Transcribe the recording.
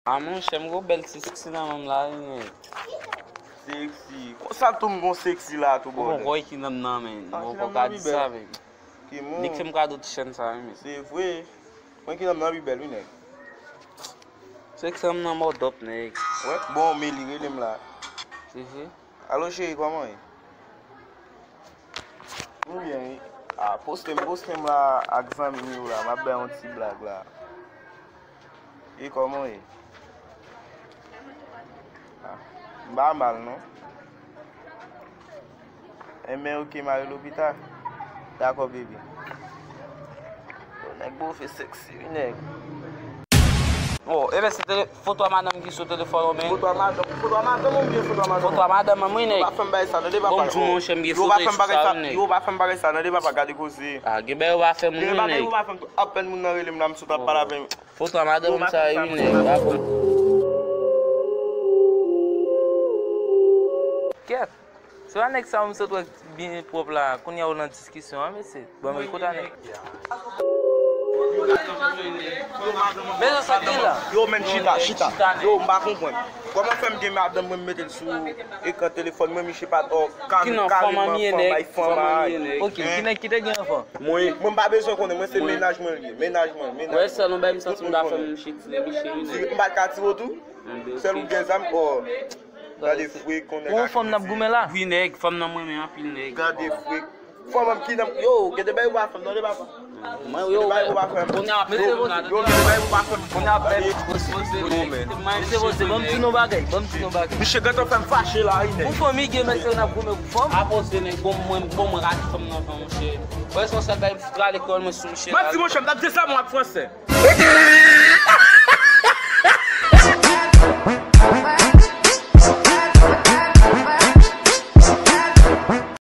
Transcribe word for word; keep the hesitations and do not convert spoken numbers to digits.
A monchè, m gon bèl ti seksi nan men m la wi, nèg. Seksi. Konsa tou m gon seksi la tou, bòdè. Ou poko wè ki nan m nan, men. Ou poko ka di sa, men. Ki moun? Nèg fè m kado ti chèn sa, wi, men. Se vre. Mwen ki nan m nan pi bèl, wi, nèg. Seksi nan m nan mòdòp, nèg. Wè, bon, men li rele m la. Se vre. Alo, cheri, kòman w ye? M byen, wi. A, poste m, poste m la ak zanmi m yo la. M ap bay yon ti blag la. E kòman w ye? A, m pa mal, non. Enben, oke, m a rele w pita. Dakò, baby. Yo, nèg bofe seksi, wi, nèg. Oh, enben, se tele-, foto a madanm ki sou telefòn ou, men. Foto a madanm, foto a madanm ou byen foto a madanm? Foto a madanm mwen, wi, nèg. Yo pa fè m bagay sa, tande papa. Bon, di monchè, m gen foto e sou sa, wi, nèg. Yo pa fè m bagay sa, tande papa, gade koze. A, gen bagay yo pa fè moun, wi, nèg. Gen bagay yo pa fè m, apèn moun nan rele m la, m sot ap pale avè m. Foto a madanm sa, wi, nèg. Kèt. Se pa nèg sa yo m sot wè byen pwòp la, kounye a ou nan diskisyon an, mesye. Bon, men kote a nèg? Men sa sa gen la? Yo, men chita, chita. Yo, m pa konprann. Kòman fè m gen madanm mwen, m mete l sou ekran telefòn mwen, misye pa t, oh, kareman fanm, ay fanm, ay. Ok, ki nèg ki te gen anfan? Mwen, mwen m pa bezwen konnen, mwen se mennaj mwen li ye, mennaj mwen, mennaj mwen. Wè, sèl yon bagay m santi m ta fè m chitile misye, wi, nèg. M pa t ka tire w tou? Sèl ou gen zam, oh. Gade fwek, konnen. Ou yon fanm n ap goumen la? Wi, nèg, fanm nan mwen renmen anpil, nèg. Gade fwek. Fanm an ki nan, yo, gen de bagay ou pa fè m, tande papa. Mwen, yo, gen de bagay ou pa fè m. Kounye a, yo, gen de bagay ou pa fè m. Kounye a, bèl. Mesye, mesye, ban m di nou bagay, ban m di nou bagay. Misye gentan fè m fache la, wi, nèg. Ou fanmi gen mesye n ap goumen pou fanm? Apòse, nèg, bon, mwen, bon, mwen rate fanm nan, fanm, monchè. Wè, se yon sèl bagay, m fout rale kò mwen sou misye la. Manti, monchè, m t ap di sa, mwen ak fransè.